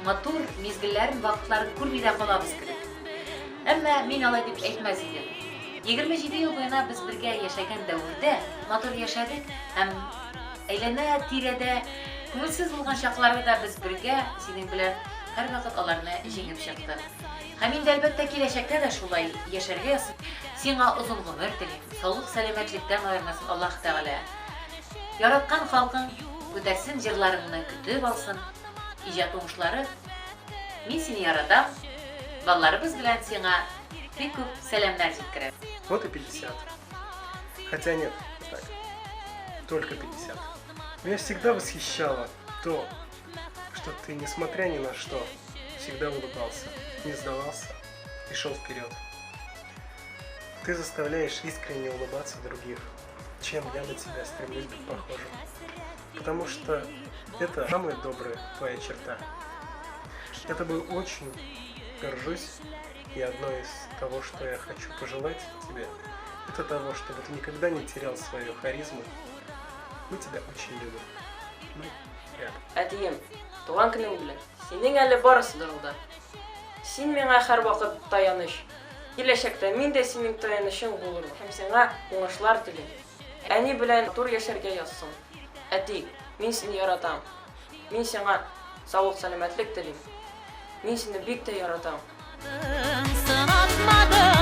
матур мизгелләрен, вакытларын күрми дә калабыз кебек. Әмма мин алай дип әйтмәс идем. 27 ел буена без бергә яшәгән дәвердә матур яшәдек һәм әйләнә-тирәдә күңелсез булган чакларда да без бергә синең белән һәрвакыт аларны җиңеп чыктык. Һәм инде, әлбәттә, киләчәктә дә шулай яшәргә язсын. Сиңа озын гомер телим, саулык-сәламәтлектән аермасын Аллаһ Тәгалә. Яраткан халкың күтәрсен җырларыңны, көтеп алсын. Иҗат уңышлары. Мин сине яратам. Балаларыбыз белән сиңа бик күп сәламнәр җиткерәм. Вот и 50. Хотя нет, не так. Только 50. Меня всегда восхищало то, что ты, несмотря ни на что, всегда улыбался, не сдавался и шел вперед. Ты заставляешь искренне улыбаться других, чем я на тебя стремлюсь быть похожим. Потому что это самая добрая твоя черта. Я тобой очень горжусь, и одно из того, что я хочу пожелать тебе, это того, чтобы ты никогда не терял свою харизму. Мы тебя очень любим. Мы рядом. Әтием, туган көнең белән! Синең әле барысы да алда. Син миңа һәрвакыт таяныч. Киләчәктә мин дә синең таянычың булырмын һәм сиңа уңышлар телим. Әни белән матур яшәргә язсын. Әти, мин сине яратам. Мин сиңа саулык-сәламәтлек телим. Мин сине бик тә яратам. Сынатмадың.